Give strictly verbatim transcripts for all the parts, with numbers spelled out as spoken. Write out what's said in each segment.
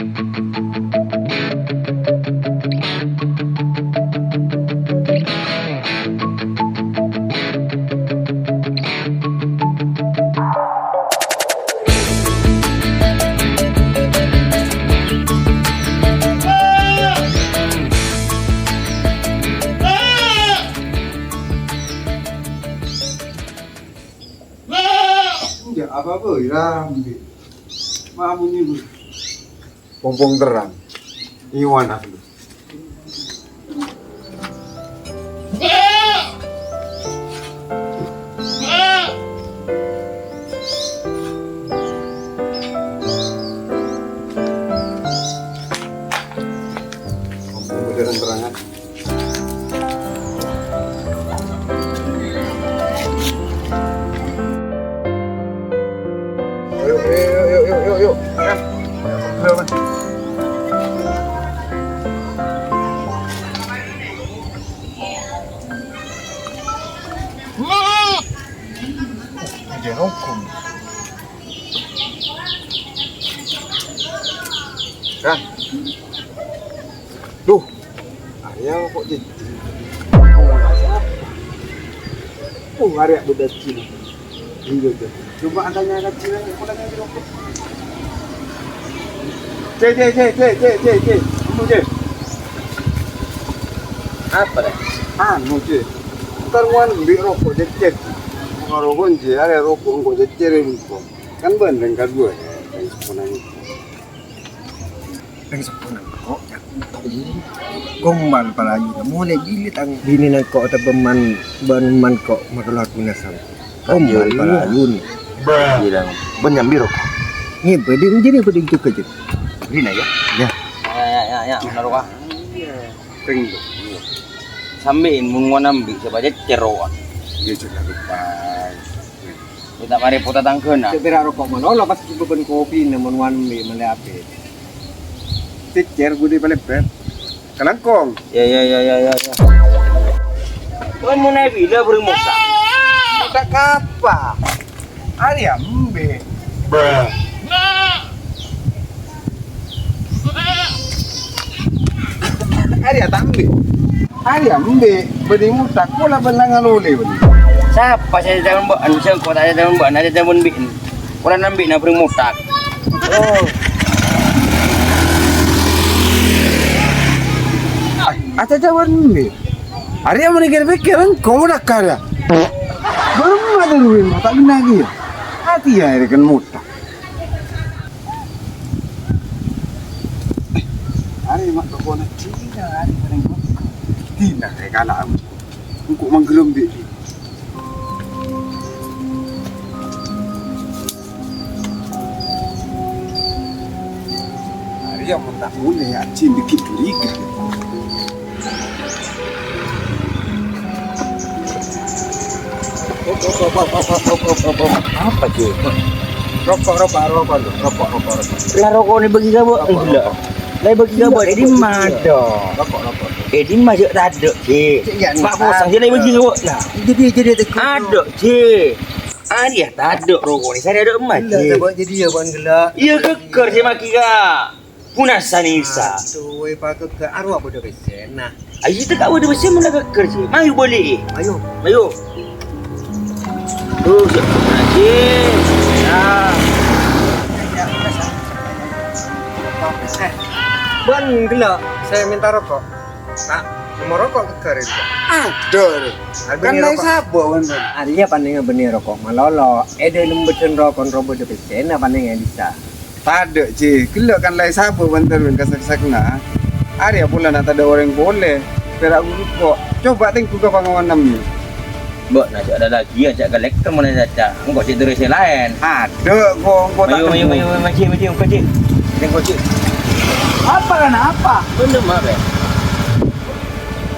Enjâ' apa-apa, Ira, mungkin. Mamunyi, Bu. Pong-pong terrang. Iwan aku. Pong-pong terrang-terangan. Ayo, ayo, ayo, ayo, ayo, ayo. Makan. Ayo, makan. Ada hukum. Kan? Duh, arèya kok jadi. Oh, arèya bâdâ Cina. Iya, iya. Coba tanya ka Cina, kok lagi rokok. Cè, cè, cè, cè, cè, cè, cè. Anu, cè. Apa, Dek? Anu, cè. Entar ngowan bi' rokok, cè, cè. Rokok, cè, arèya rokok, engko', cè, cè, rè, engko'. Kan bhândhâng kaduwâ, ya, kan seponan. Pèng seppo nangko', Cak. Gombal palayu, molaè bilâ tang binè nangko' otabâ man, bân man ko' makalowar binasan. Gombal palayu nè. Bilang, bân nyambi roko'. Ngèbâ dhi', jârèya bâdâ jhughâ, Cak. Rina, ya? Ya. Ya, ya, ya, ya, bener, Pak. Pèng. Sambi'in mon ngowan ambi', sapa cècèr rowan. Iya, Cak, lupa. Kowe ta' marè pota tanggâna. Cè' pèra' roko' malolo pas gibâ bân kopina mon ngowan bi' mellè apè. Cècèr budi palèbât. Kalangkong. Ya, ya, ya, ya, ya, ya. Kowe mon naè bilâ bhâreng mota? Mota kapa? Arèya embi'. Arèya ta' embi'. Arèya embi'. Bânnè mota, kola bâlâ ngalolè bânnè. Sapa sè nyambi bâ'na? Sèngko' ta' nyambi bâ'na, nyambi bi'. Kola nambi'na bhâreng mota. Oh. Ay, acaca bânnè. Arèya mon èkèr-pèkkèr, engko' mota karè. Bârâmma duruwin mota ghenna' kèya. Atèya èrèken mota. Arè ma' tokona Dina, arè palèng bâgus. Dina, eh, kala aku. Engko' mangghârâm bi'. Arèya mon ta' molè, ajin dikit curiga. Apa, Cè? Roko', roko', roko', roko', roko', roko'. Lah, roko'na bâgi ka bâ', roko', gila. Roko'. Lah, bâgi ka bâ', è dimma, do? Roko', roko'. È dimma, jhâ' tadâ', Cè. Cè, iya, mak kosong, Cè, lah, bâgi ka bâ', lah. Jadi, jadi, jadi. Adâ', Cè. Arèya tadâ' roko'na, sarè adâ' emma, Cè. Gila, coba jadi ya, Bang, gila. Iyâ, ghâgghâr, Cè, maki ka. Punasanisa. Aduh, weh, Pak, ke, ke, arowa bâdâ pèssèna. Ayo, ta' bâdâ pèssè mon la ghâgghâr, Cè. Mayu bâli'. Ayo. Ayo. Tuh, Cè. Nah. Bân, gellâ', saya minta rokok. Pak, nomer rokok ghâgghâr itu. Aduh. Kan laè sabâ', bân. Arèya panènga bânnè rokok malolo. È dâlem bâddhân rokok ro bâdâ pèssèna panènga bisa. Tadâ', Ji. Ghellâ' kan laè sabâ' bân terro kasaksakna. Arèya polana tadâ' orèng polè. Pèra' ghuruko'. Coba tèngghu ka pangawanan. Mbok, nah, jhâ' ada lagi ya, jhâ' kalèkter mon caca. Engko' cè' terro sè laèn. Adâ', ko' engko' ta' Ayo, ayo, temmo. Ayo, ayo, maju, maju, maju. Tèngghu, Ji. Apa, kana apa? Bendem, Mak, ya?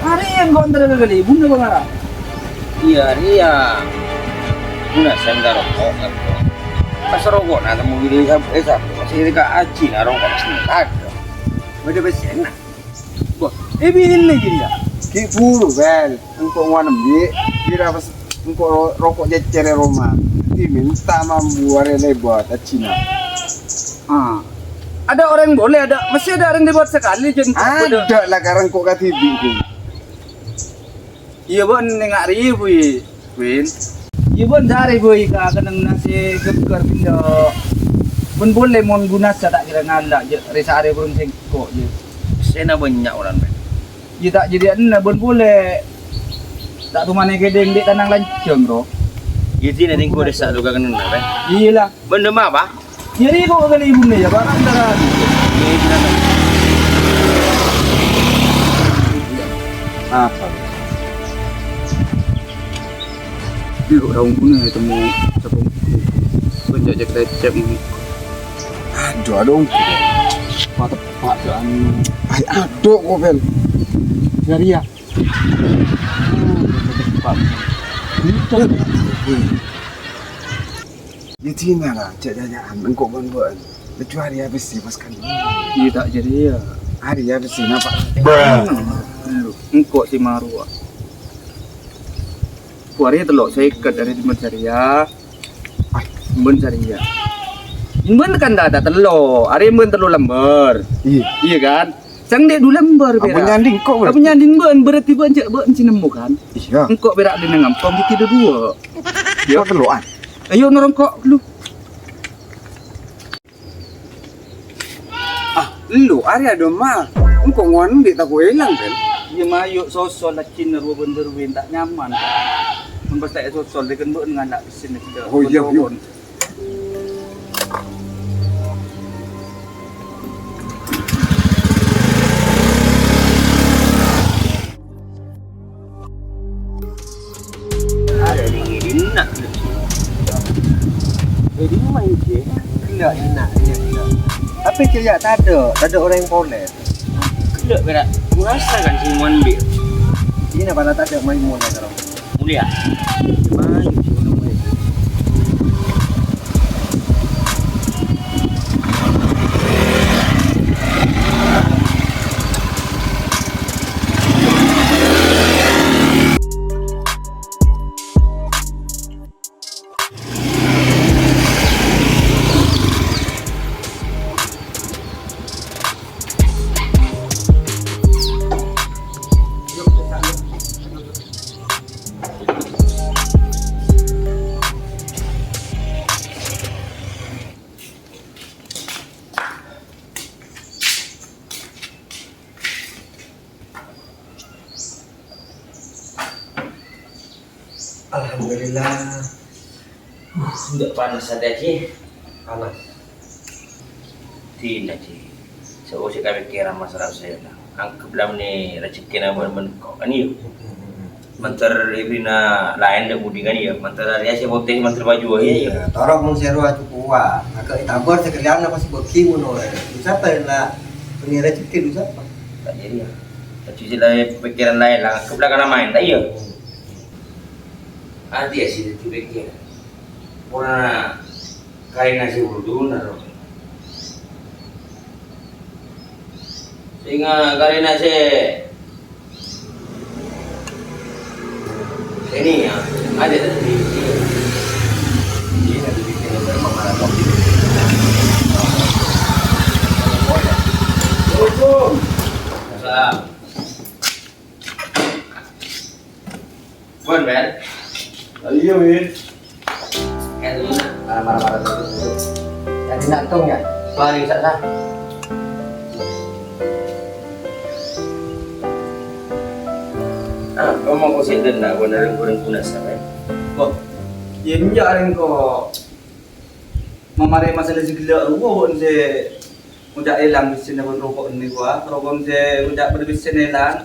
Arèya engko' entar ka ghâlibuna, Bang Ara. Iyâ, arèya. Guna sèngka roko', apa? Pas roko'na temmo bilâ sab-, eh, sab-, sè ka ajina roko' sè tadâ'. Bâdâ pèssèna. Wah, eh, bilâ jârèya? Ghi' buru, Bel. Engko' ngowan embi', kèra pas engko' ro-, roko' cècèr è roma. Dimènta mambu arè lèbât ajina. Ah. Ada orang boleh, ada, mesti ada orang dibuat sekali, Jen. Ada lah, karang kok kadhibi', Jen. Iyâ, bân, nèng arè, Bu, Win. Iyâ, bân, sarè, Bu, ka kennengnganna sè ghâggâr pènḍâ'. Bân polè mon Bu Nasa ta' kèra ngala', jâ' rè-sarè bhurung sèngko', jâ'. Sèna bânnya' orèng, bân. Iyâ, ta' jârèya enna', bân polè ta' tomanè kèdhing ḍi' tanang lanjhâng, ro. Iyâ, dinah nèng kodhâ sa' lo ka kennengnganna, bân. Iyâ, la. Bân ḍâmma, Pa'? Jadi kok kali ibuna ya, Pak? Antara apa? Dulu orang punya itu mau sepung. Penjajak lecek ini. Aduh, aduh. Mata Pak, anu. Ay, aduh, kok, Bel. Dari ya? Pak. Itu. Yâ, dinah la, jâ'-jâ'ân, engko' bân bâ'na. Laju arèya bessè pas kan. Iyâ, ta' jârèya. Arèya bessè napa? Bruh. Engko' sè marowa. Ku arèya tello' sèket arè dimma jârèya. Bân jârèya. Bân kan ta' tello', arè bân tello' lembâr. Iyâ. Iyâ kan? Sèng ḍi' ḍu lembâr, Apa pèra'. Nyanding kok, Bro? Apa nyanding bân, berarti bân jâ' bân sè nemmo, kan? Iyâ. Engko' pèra' ḍinna' ngampong ghi' ḍu-ḍuwâ'. Kok tello'an? Ayo, norong kok lu. Ah, lu, arèya ḍâmma. Engko' ngowan ḍi' tako' èlang, kan? Iyâ, mayu sosol la cèna rowa bân Darwin ta' nyaman. Mon pas ta' èsosol, ḍi' kan bân ngala' sènè. Oh, iyâ, iyâ. Ada di dinna'. Jadi main je. Enggak enak, iya, enggak. Tapi kerja tak ada, tak ada orang yang poleh. Enggak, kira. Gua rasa kan si Muan Bi. Ini malah tak ada main mula kalau. Mulia. Cuman, Alhamdulillah. Uh, ndak panas ate, Ji. Panas. Dina, Ji. Sa'osa kapikiran masalah saya, nah. Anggep la meni rejekina bân-bân kok, kan, yu? Mènter èbherri'na laèn ḍâ' budi, kan, yu? Mènter arèya sè potè, mènter baju, yu. Iya, toro' mon sè rowa cukup, wa. Agak ètambâr sakalèyan apa sè bâgi ngono, eh. Lu sapa la meni rejeki, lu sapa? Ta' jârèya. Laju sè la pikiran laèn, la anggep la kana maèn, ta' iyâ? Ati ya sih itu pikir. Pura karena si Uldun atau sehingga karena si ini ya ada di sini. Ini ada di sini, memang ada kopi. Assalamualaikum. Salam. Bun, Ben. Ah, iya, Win. Eh, dulu, nak. Marah, marah, marah, dulu, dulu. Jadi, nak, tung, ya? Paling, sa, sa. Ah, kamu mau kusik dan nak, gua nareng goreng guna, sa, Ben? Wah, iya, iya, areng kok. Mamarè masalah sè ghellâ' rowa, bân sè ngoca' èlang bessèna bân roko' ghânèka, roko'na sè ngoca' bâḍâ bessèna èlang.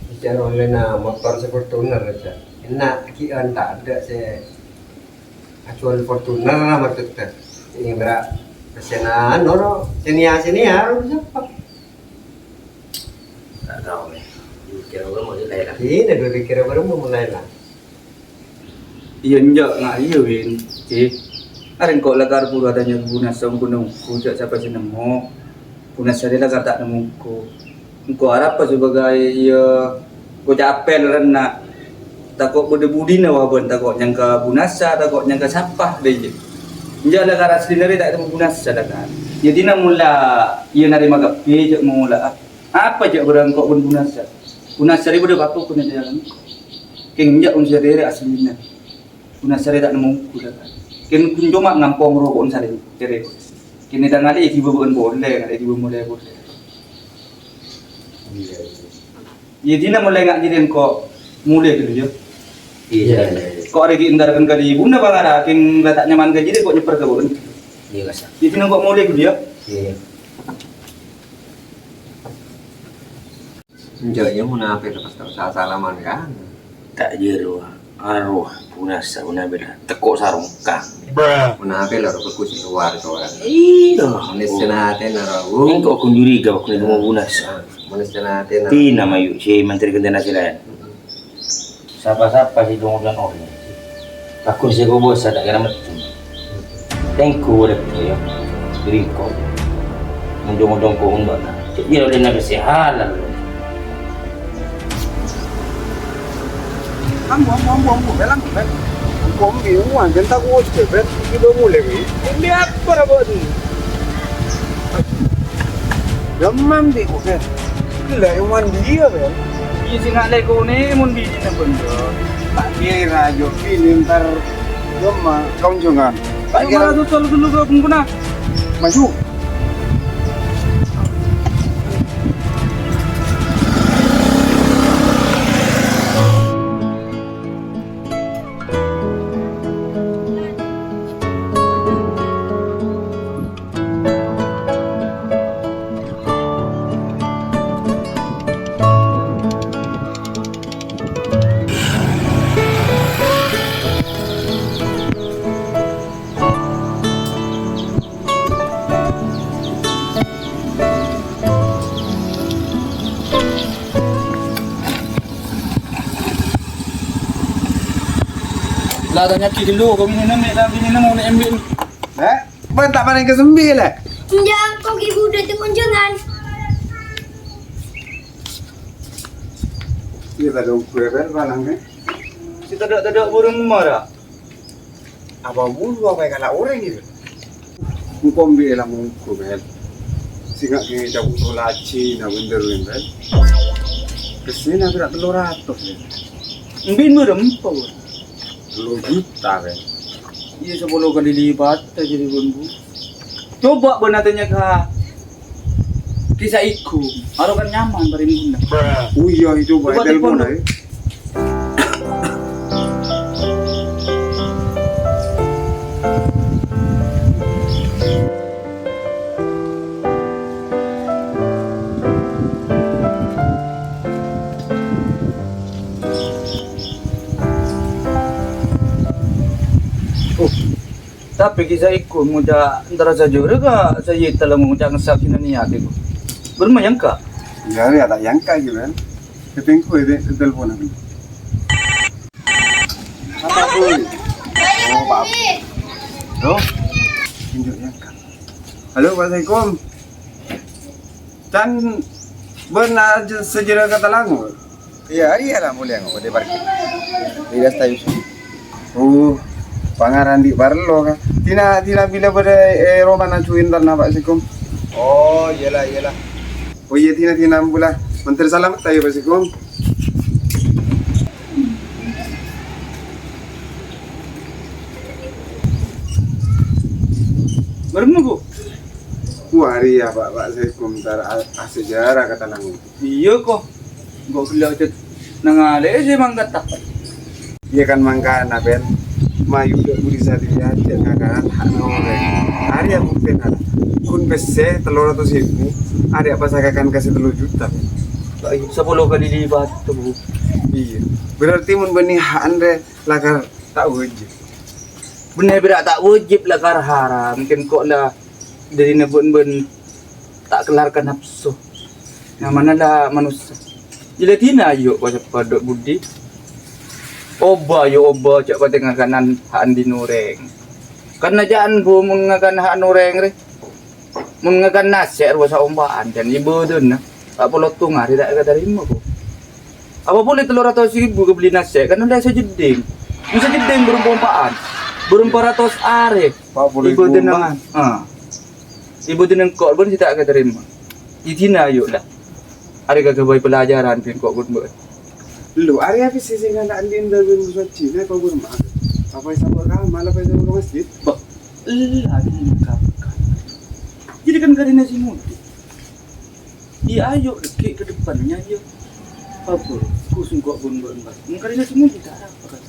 Bicara olehna motor sè Fortuner aja. Enna' ghi' anta' adâ' sè ajhuwâl Fortuner lah maksudnya. Ini berak bessèna anu, no. Senia, senia, anu siapa? Ta' tao, mè. Kira-kira mau mulai lah. Ini berpikir apa mau mulai lah. Iyâ, enjâ', nga' iyâ, Win. Cè'. Arèng ko' lakar buru atanya ka Bu Nasa ongghu-ongghu jhâ' sapa sè nemmo. Bu Nasa rè lakar ta' nemmo ongghu. Engko' arapa sè bâgâi iyâ ko' capèl renna'. Tako' bâḍâ budina wabân tako' nyangka Bu Nasa, tako' nyangka sapa, dâ' iyâ. Enjâ' la, Kar, aslina rè ta' ètemmo Bu Nasar, Kar. Yâ dinah mola iyâ narèma kabbhi jâ' mola'a. Apa jâ' bârâmpa engko' bân Bu Nasar? Bu Nasar rè bâdâ bâko ghun è dâlem. Kèng enjâ' ghun sè rè-rè aslina. Bu Nasar rè ta' nemmo ongghu, Kar. Kèng ghun coma ngampong roko'en sarè-, sè rè-rè. Kèng tangalè èghibâ bâ'en polè, ngalè èghibâ molè polè. Iyâ, iyâ. Iyâ, dinah mola nga' jârèya engko' molè ghâllu, yâ. Iyâ, iyâ, iyâ. Ko' arè ghi' entar kan kalèbunna pangara, kèng la ta' nyaman ka jârèya ko' nyèpper ka bâ'en. Iyâ, Kak. Iyâ, dinah engko' molè ghâllu, yâ. Iyâ. Enjâ', yâ, mon apè la pas tao sa-, salaman, kan? Ta' jârowa, arowa, Bu Nasar, Bu Nasar bhâdhân. Tèko' sarongkang. Mon apè la roh bagus sè lowar ka orèng. Iyâ. Mon sè natèna, roh. Engko' ghun curiga, bagus nèko Bu Nasar. Mon sè natèna. Dinah mayu sè menteri ghântèna sè laèn. Sapa-sapa sè dong-odong orèng. Bagus sè kobâsa ta' kèra meddhung. Tèngghu bâdâ, yâ. Ringko. Mon dong-odong ko' ombâna. Cè' iyâ ollèna bessè halal. Ambu, ambu, ambu, ambu, Bel, ambu, Bel. Ambu, ambu, iyâ, jhân tako', Bel. Iki dong molè, Bel. Ambu apa, Bel? Gammang bi' ko, Bel. Gellâ' è mandi iyâ, Bel. Iyâ, sè nga' lèkonè mon binèna bhendher. Ta' kèra jhâ' binè entar gamma kaonjhângan. Ta' kèra tutol ghâllu ka bengkona. Maju. La, tanya'aghi ghâllu, kok binèna mè' ta' binèna mon embi'. Eh, bân ta' parèng kasembi', lè? Enjâ', kok ibu dâteng onjhângan. Iyâ, tadâ' ghun, Bel, palangè. Sè tadâ'-tadâ' buru mara. Apa bulu apa èkala' orèng, yâ? Engko' embi' la mongghu, Bel. Sènga' kèngèng cabut tolajina bhendher, Bel. Pèssèna pèra' tello ratos, Bel. Embi' bârâmpa, Bu? Tello juta, Bel. Iyâ, sapolo kalè lipat jârèya, Bu. Coba bâ'na tanya ka Ki Saiku, aro kan nyaman parèng ghuna. Oh iyâ, coba, coba telpon, telpon, ayo. Oh, tapè Ki Saiku ngoca' entara sajârâ ka Sayyid Talamo ngoca' ngessa' ghina niyat iku. Bârâmma yâ engka'? Iyâ, iyâ, ta' yâ engka' jiyâ, Bel. Katèngku, ya, Dek, teleponan. Apa, Boy? Oh, maaf. Loh? Tunjuk ya, Kak. Halo, Assalamualaikum. Can bâ'na sajârâ ka Talango? Iyâ, arèya la molèya ngobâdhi parkir. Iyâ, Ustaz Yusuf. Oh, pangaran dhi' parlo, Kak. Tina, tina bilâ bâdâ è romana juwèntarna, Pak Sekum? Oh, iyâ la, iyâ la. Oh iyâ, tina, tina, ampon la. Mandhâr salamet, ayo, Pak Sekum. Bârâmma, Bu? Wah, arèya, Pak, Pak Sekum tar a-, asajârâ ka Talango. Iyâ, ko. Engko' ghellâ' cè' nangalè sè mangkaddhâ. Iyâ kan mangkana, Bel. Mayu dâ' budi satèya jhâ' ngakanan ha'na orèng. Arèya buktèna. Ghun pèssè tello ratos èbu, arèya pas akakan ka sè tello juta, Bel. Sapolo kalè lipat, Bu. Iyâ. Berarti mon bânnè ha'an rè lakar ta' wâjib. Bânnè pèra' ta' wâjib lakar haram, kèng ko' la dâri nèbun bân ta' kellar ka napso. Nyamana la manossa. Jhâ' la dina ayo' pas padâ budi. Obâ ayo' obâ jhâ' patè ngakanan ha'an dhin orèng. Kan ajâ'ân, Bu, mon ngakan ha'an orèng rè. Mon ngakan nasè' rowa saompa'an can ibâdâna. Ta' polotonga rè ta' èkatarèma, Bu. Apa polè tello ratos èbu kabelli nasè', kan ollè sajeddhing. Mon sajeddhing bârâmpa ompa'an. Bârâmpa ratos arè. Ibu jenengan. Ah. Ibu jenengan kok bân sè ta' katarèma. Idina ayo lah. Arè kaghâbây pelajaran bi' kok bân bân. Lo, arè apa sih sing anak andin dari rumah suci? Nah, kok bân mah? Apa yang sama kamu? Malah apa yang sama masjid? Bâh, ella ini kamu. Jadi kan karena si Mudi. Iya, ayo, dikit ke depannya, ayo. Apa? Ku sungguh bun-bun, Pak. Mungkin ini semua kita apa kan?